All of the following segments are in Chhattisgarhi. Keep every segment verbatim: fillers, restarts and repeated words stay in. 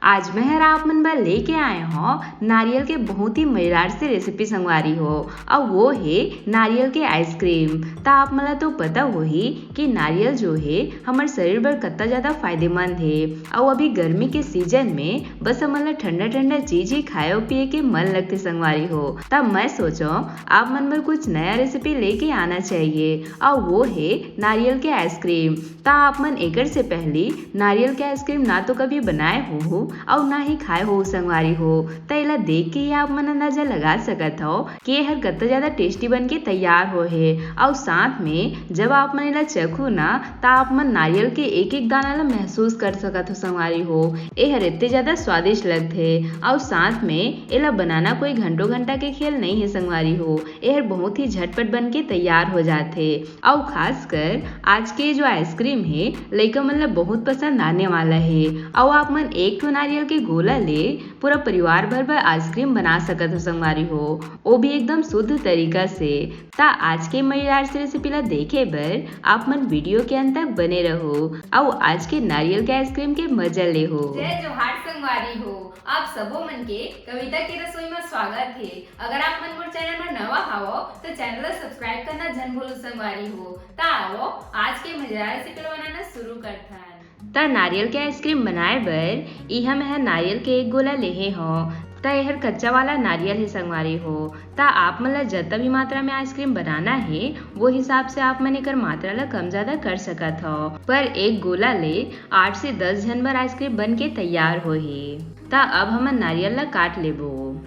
आज मैं हर आप मन बर लेके आए हौं नारियल के बहुत ही मजेदार से रेसिपी संगवारी हो, अउ वो हे नारियल के आइसक्रीम। त आप मन ला तो पता होही कि नारियल जो हे हमर शरीर बर कत्ता ज्यादा फायदेमंद हे, अउ अभी गर्मी के सीजन में बस हमन ला ठंडा ठंडा चीज ही खाए अउ पिए के मन लगथे संगवारी हो। त मैं सोचौं आप मन बर कुछ नया रेसिपी लेके आना चाहिए, अउ वो हे नारियल के आइसक्रीम। त आप मन एकर से पहली नारियल के आइसक्रीम ना तो कभी बनाए होहू अउ ना ही खाए होहू संगवारी हो, त एला देख के ही आप मन अंदाजा लगा सकत हव कि एहर कत्ता ज्यादा टेस्टी बन के तैयार होहे। अउ साथ में जब आप मन एला चखहू ना, त आप मन नारियल के एक एक दाना ला महसूस कर सकत हो संगवारी हो। एहर एत्ते ज्यादा स्वादिष्ट लगथे। अउ साथ में एला बनाना कोई घंटों घंटा के खेल नइ हे संगवारी हो, एहर बहुत ही झटपट बन के तैयार हो जाथे। अउ खासकर आज के जो आइसक्रीम हे, लइका मन ला बहुत पसंद आने वाला हे। अउ आप मन एक ठो नारियल के गोला ले पूरा परिवार भर बर आइसक्रीम बना सकत हो संगवारी हो, वो भी एकदम शुद्ध तरीका से। त आज के मजेदार से रेसिपी ला देखे बर आप मन वीडियो के अंत तक बने रहो, अउ आज के नारियल के आइसक्रीम के मजा लेहो। जय जोहार संगवारी हो, आप सबो मन के कविता के रसोई में स्वागत हे। अगर आप मन मोर चैनल में नवा हावो, तो चैनल ला सब्सक्राइब करना झन भूलू संगवारी हो। त आवो, आज के मजेदार रेसिपी ला बनाना शुरू करथन। त नारियल के आइसक्रीम बनाए बर इहाँ मैं ह नारियल के एक गोला लेहे हौं। त एहर कच्चा वाला नारियल हे संगवारी हो। त आप मन ला जतना भी मात्रा में आइसक्रीम बनाना हे, वो हिसाब से आप मन एकर मात्रा ला कम ज्यादा कर सकत हव। पर एक गोला ले आठ से दस झन बर आइसक्रीम बन के तैयार होही। त अब हमन नारियल ला काट लेबो।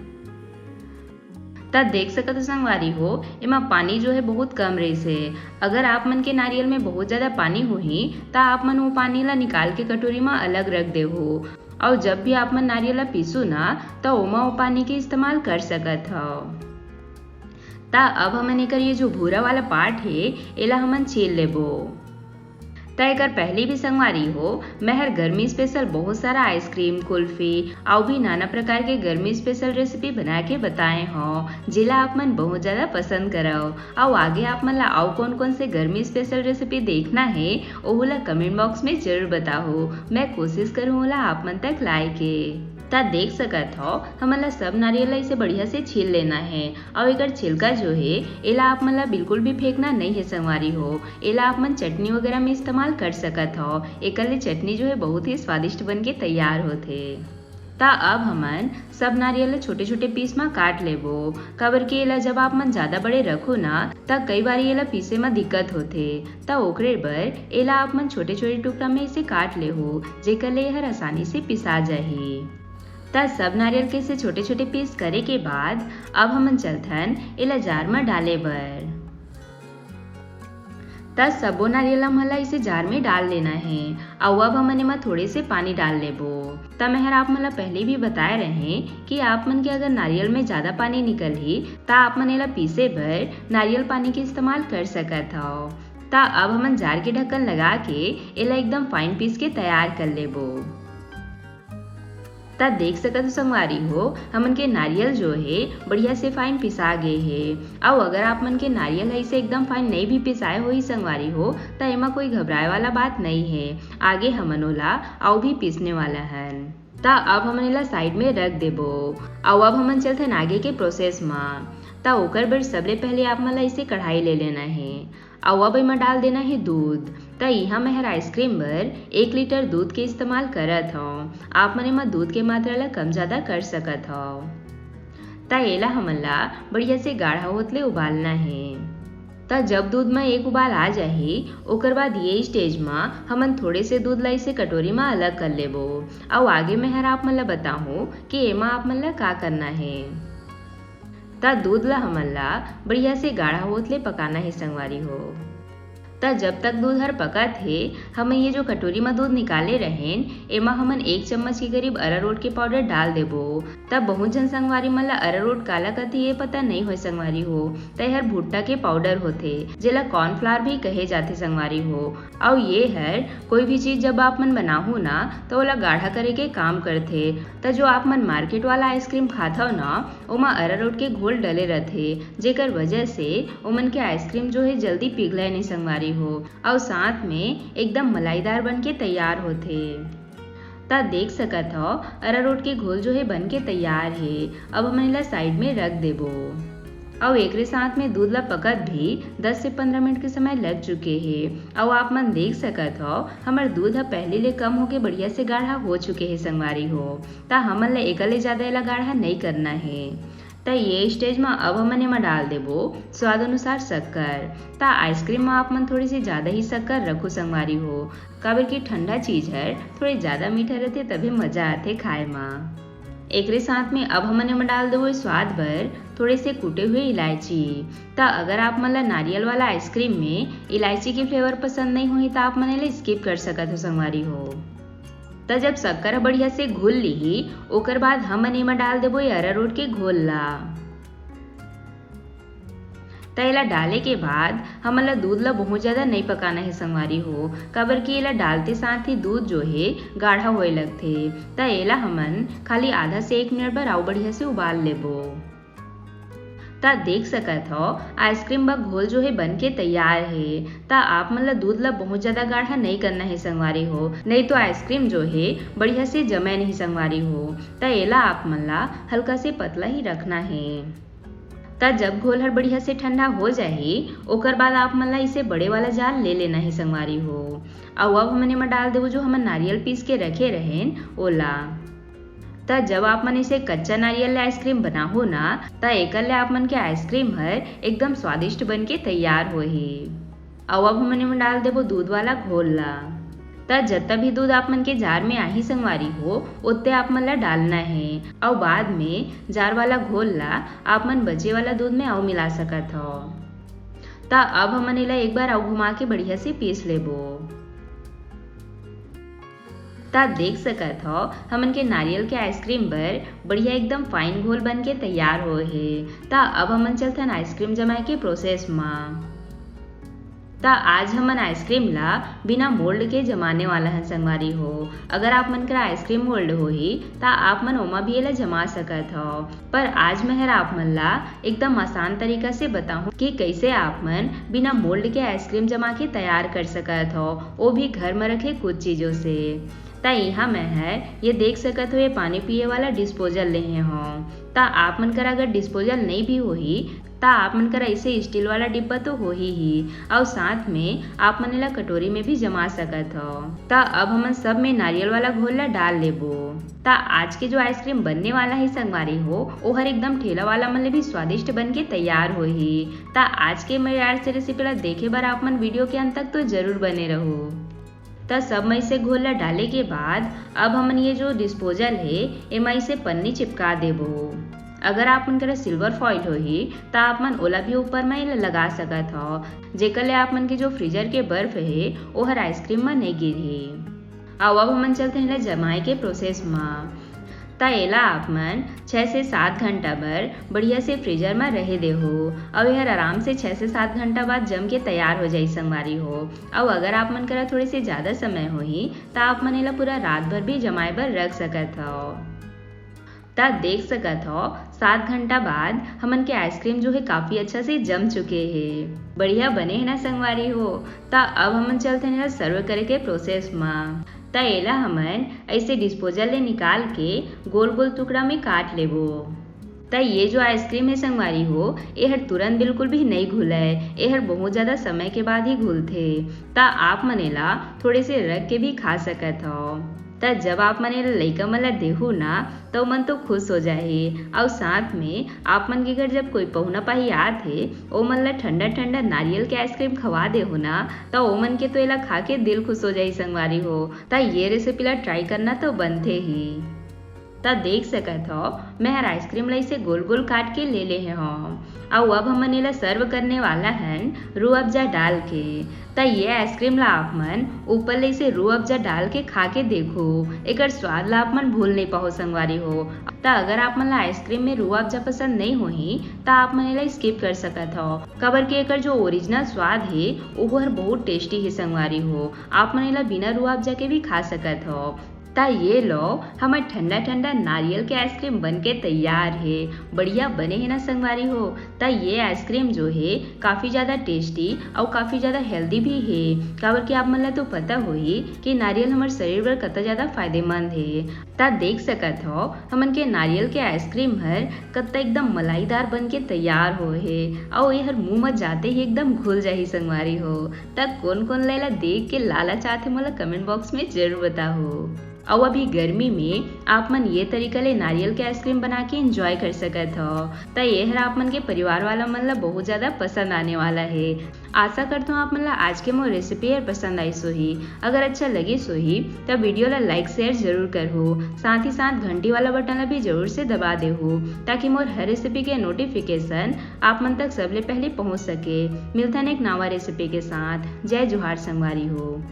त देख सकत हो संगवारी हो, एमा पानी जो है बहुत कम रहिस हे। अगर आप मन के नारियल में बहुत ज्यादा पानी होही, त आप मन वो पानी ला निकाल के कटोरी म अलग रख देहू। अउ जब भी आप मन नारियल ला पीसू ना, त ओमा वो पानी के इस्तेमाल कर सकत हव। त अब हमन एकर ये जो भूरा वाला पार्ट हे, एला हमन छील लेबो। त एकर पहली भी संगवारी हो, मैं हर गर्मी स्पेशल बहुत सारा आइसक्रीम, कुल्फी, अउ भी नाना प्रकार के गर्मी स्पेशल रेसिपी बना के बताए हौं, जेला आप मन बहुत ज्यादा पसंद करव। अउ आगे आप मन ला अउ कौन कौन से गर्मी स्पेशल रेसिपी देखना हे, ओहू ला कमेंट बॉक्स में जरूर बताहू। मैं कोशिश करूँ ओला आप मन तक लाए के। त देख सकत हव, हमन ला सब नारियल ला इसे बढ़िया से छील लेना हे। अउ एकर छिलका जो हे, एला आप मन ला बिल्कुल भी फेंकना नइ हे संगवारी हो। एला आप मन चटनी वगैरह में इस्तेमाल कर सकत हव। एकर ले चटनी जो हे बहुत ही स्वादिष्ट बन के तैयार होथे। त अब हमन सब नारियल ला छोटे-छोटे पीस म काट लेबो, काबर के एला जब आप मन ज्यादा बड़े रखो ना, त कई बार एला पीसे म दिक्कत होथे। त ओकरे बर एला आप मन छोटे-छोटे टुकड़ा में इसे काट लेहू, जेकर ले एहर आसानी से पिसा जाही। त सब नारियल के इसे छोटे-छोटे पीस करे के बाद अब हमन चलथन एला जार म डाले बर। त सबो नारियल हमन ला इसे जार में डाल लेना हे। अउ अब हमन एमा थोड़े से पानी डाल लेबो। त मैं हर आप मन ला पहले भी बताए रहे कि आप मन के अगर नारियल में ज्यादा पानी निकलही, त आप मन एला पीसे बर नारियल पानी के इस्तेमाल कर सकत हव। त अब हमन जार के ढक्कन लगा के एला एकदम फाइन पीस के तैयार कर लेबो। त देख सकत हो संगवारी हो, हमन के नारियल जो हे बढ़िया से फाइन पिसा गे हे। अउ अगर आप मन के नारियल ह इसे एकदम फाइन नइ भी पिसाए होही संगवारी हो, त एमा कोई घबराए वाला बात नइ हे। आगे हमन ओला अउ भी पीसने वाला हन। त अब हमन एला साइड में रख देबो। अउ अब हमन चलथन आगे के प्रोसेस म। त ओकर बर सबले पहले आप मन ला इसे कढ़ाई ले लेना हे। अउ अब एमा डाल देना हे दूध। त इहाँ मैं हर आइसक्रीम बर एक लीटर दूध के इस्तेमाल करत हौं। आप मन एमा दूध के मात्रा ला कम ज्यादा कर सकत हव। त एला हमन ला बढ़िया से गाढ़ा होत ले उबालना हे। त जब दूध म एक उबाल आ जाही, ओकर बाद ये स्टेज म हमन थोड़े से दूध ला इसे कटोरी म अलग कर लेबो। अउ आगे मैं हर आप मन ला बताहूँ कि एमा आप मन ला का करना हे। त दूध ला हमन ला बढ़िया से गाढ़ा होत ले पकाना हे संगवारी हो। त जब तक दूध हर पकत हे, हमन ये जो कटोरी म दूध निकाले रहेन, एमा हमन एक चम्मच के करीब अरारोट के पाउडर डाल देबो। त बहुत झन संगवारी मन ला अरारोट काला कथे, ये पता नइ होय संगवारी हो। त एहर भुट्टा के पाउडर होथे, जेला कॉर्नफ्लावर भी कहे जाथे संगवारी हो। अउ ये हर कोई भी चीज जब आप मन बनाहू ना, त ओला गाढ़ा करे के काम करथे। त जो आप मन मार्केट वाला आइसक्रीम खाथव ना, ओमा अरारोट के घोल डले रथे, जेकर वजह से ओमन के आइसक्रीम जो हे जल्दी पिघलय नइ संगवारी हो, अउ साथ में एकदम मलाईदार बन के तैयार होथे। त त देख सकत हव, अरारोट के घोल जो हे बन के तैयार हे। अब हमन एला side में रख देबो। अउ एकरे साथ में दूध ला पकत भी दस से पंद्रह मिनट के समय लग चुके हे। अउ आप मन देख सकत हव, हमर दूध ह पहले ले कम होके बढ़िया से गाढ़ा हो चुके हे संगवारी हो। त हमन ला एकर ले ज्यादा एला गाढ़ा नइ करना हे। त ये stage म अब हमन एमा डाल देबो स्वाद अनुसार शक्कर। त ice cream म आप मन थोड़ी सी ज्यादा ही शक्कर रखो संगवारी हो, काबर कि ठंडा चीज हर थोड़े ज्यादा मीठा रहथे, तभे मजा आथे खाए म। एकरे साथ में अब हमन एमा डाल देबो स्वाद बर थोड़े से कूटे हुए इलायची। त अगर आप मन ला नारियल वाला ice cream में इलायची के flavour पसंद नइ होही, त आप मन एला skip कर सकत हो संगवारी हो। त जब शक्कर ह बढ़िया से घुल लिही, ओकर बाद हमन एमा डाल देबो ये अरारोट के घोल ला। त एला डाले के बाद हमन ला दूध ला बहुत ज्यादा नइ पकाना हे संगवारी हो, काबर कि एला डालते साथ ही दूध जो हे गाढ़ा होए लगथे। त एला हमन खाली आधा से एक मिनट बर अउ बढ़िया से उबाल लेबो। त देख सकत हव, ice cream बर घोल जो हे बन के तैयार हे। त आप मन ला दूध ला बहुत ज्यादा गाढ़ा नइ करना हे संगवारी हो, नइ तो ice cream जो हे बढ़िया से जमे नहीं संगवारी हो। त एला आप मन ला हल्का से पतला ही रखना हे। त जब घोल हर बढ़िया से ठंडा हो जाही, ओकर बाद आप मन ला इसे बड़े वाला जार ले लेना हे संगवारी हो। अउ अब हमन एमा डाल देबो जो हमन नारियल पीस के रखे रहेन, ओला। त जब आप मन इसे कच्चा नारियल ले ice cream बनाहो ना, त एकर ले आप मन के ice cream हर एकदम स्वादिष्ट बन के तैयार होही। अउ अब हमन एमा डाल देबो दूध वाला घोल ला। त जत्ता भी दूध आप मन के जार में आही संगवारी हो, ओत्ते आप मन ला डालना हे। अउ बाद में जार वाला घोल ला आप मन बचे वाला दूध में अउ मिला सकत हव। त अब हमन एला एक बार अउ घुमा के बढ़िया से पीस लेबो। त देख सकत हव, हमन के नारियल के ice cream बर बढ़िया एकदम fine घोल बन के तैयार होए हे। त अब हमन चलथन ice cream जमाए के process म। त आज हमन ice cream ला बिना mould के जमाने वाला हन संगवारी हो। अगर आप मन करा ice cream mould होही, त आप मन ओमा भी एला जमा सकत हव। पर आज मैं हर आप मन ला एकदम आसान तरीका से बताहूँ कि कइसे आप मन बिना mould के ice cream जमा के तैयार कर सकत हव, वो भी घर म रखे कुछ चीजों से। त इहाँ मैं हर ये देख सकत हो, ये पानी पिए वाला disposal लेहे हव। त आप मन करा अगर disposal नइ भी होही, त आप मन करा ऐसे steel वाला डिब्बा तो होही ही, अउ साथ में आप मन एला कटोरी में भी जमा सकत हव। त अब हमन सब में नारियल वाला घोल ला डाल लेबो। त आज के जो ice cream बनने वाला है संगवारी हो, ओहर एकदम ठेला वाला मन ले भी स्वादिष्ट बन के तैयार होही। त आज के मजेदार से recipe ला देखे बर आप मन video के अंत तक तो जरूर बने रहो। त सब में से घोल ला डाले के बाद अब हमन ये जो disposal है, एमा इसे पन्नी चिपका देबो। अगर आप मन करा silver foil होही, त आप मन ओला भी ऊपर में एला लगा सकत हव, जेकर ले आप मन के जो freezer के बर्फ है, ओहर ice cream में नहीं गिरही। अउ अब हमन चलते हैं एला जमाए के process में। त एला आप मन छह से सात घंटा बर बढ़िया से freezer में रहे देहो, अउ एहर आराम से छह से सात घंटा बाद जम के तैयार हो जाई संगवारी हो। अउ अगर आप मन करा थोड़े से ज्यादा समय होही, त आप मन एला पूरा रात भर भी जमाए बर रख सकत हव। त देख सकत हव, सात घंटा बाद हमन के ice cream जो है काफी अच्छा से जम चुके हे। बढ़िया बने है ना संगवारी हो? त अब हमन चलते हैं एला serve करे के process में। त एला हमन ऐसे disposal ले निकाल के गोल गोल टुकड़ा में काट लेबो। त ये जो ice cream है संगवारी हो, एहर तुरंत बिल्कुल भी नहीं घुलय, एहर बहुत ज्यादा समय के बाद ही घुलथे। त आप मन एला थोड़े से रख के भी खा सकत हव। त जब आप मन एला लइका मन ला देहू ना, त ओमन तो खुश हो जाही। अउ साथ में आप मन के घर जब कोई पहुना पाही आत हे, ओमन ला ठंडा ठंडा नारियल के ice cream खवा देहू ना, त ओमन के तो एला खा के दिल खुश हो जाही संगवारी हो। त ये recipe ला try करना तो बनथे ही। त देख सकत हव, मैं हर ice cream ला इसे गोल गोल काट के ले लेहे हव। अउ अब हमन एला serve करने वाला हन रूह अफ़ज़ा डाल के। त ये ice cream ला आप मन ऊपर ले इसे रूह अफ़ज़ा डाल के खा के देखो, एकर स्वाद ला आप मन भूल नहीं पाहो संगवारी हो। त अगर आप मन ला ice cream में रूह अफ़ज़ा पसंद नहीं होही, त आप मन एला skip कर सकत हव, काबर कि एकर जो original स्वाद हे, ओहर बहुत tasty हे संगवारी हो। आप मन एला बिना रूह अफ़ज़ा के भी खा सकत हव। त ये लो, हमर ठंडा ठंडा नारियल के आइसक्रीम बन के तैयार हे। बढ़िया बने हे ना संगवारी हो? त ये आइसक्रीम जो हे, काफ़ी ज़्यादा टेस्टी अउ काफ़ी ज़्यादा हेल्दी भी हे, काबर कि आप मन ला तो पता होही कि नारियल हमर शरीर बर कतका ज़्यादा फायदेमंद हे। त देख सकत हो, हमन के नारियल के आइसक्रीम हर कतका एकदम मलाईदार बन के तैयार होए हे, अउ एहर मुंह म जाते ही एकदम घुल जाही संगवारी हो। त कोन कोन ला एला देख के लालच आथे, मोला कमेंट बॉक्स में जरूर बताहो। अउ अभी गर्मी में आप मन ये तरीका ले नारियल के आइसक्रीम बना के एंजॉय कर सकत हो। त ये हर आप मन के परिवार वाला मन ला बहुत ज़्यादा पसंद आने वाला हे। आशा करत हूँ आप मन ला आज के मोर रेसिपी हर पसंद आइस होही। अगर अच्छा लगिस होही त वीडियो ला लाइक शेयर जरूर करहू, साथ ही साथ घंटी वाला बटन ला भी जरूर से दबा देहू, ताकि मोर हर रेसिपी के नोटिफिकेशन आप मन तक सबले पहले पहुँच सके। मिलथन एक नवा रेसिपी के साथ। जय जोहार संगवारी हो।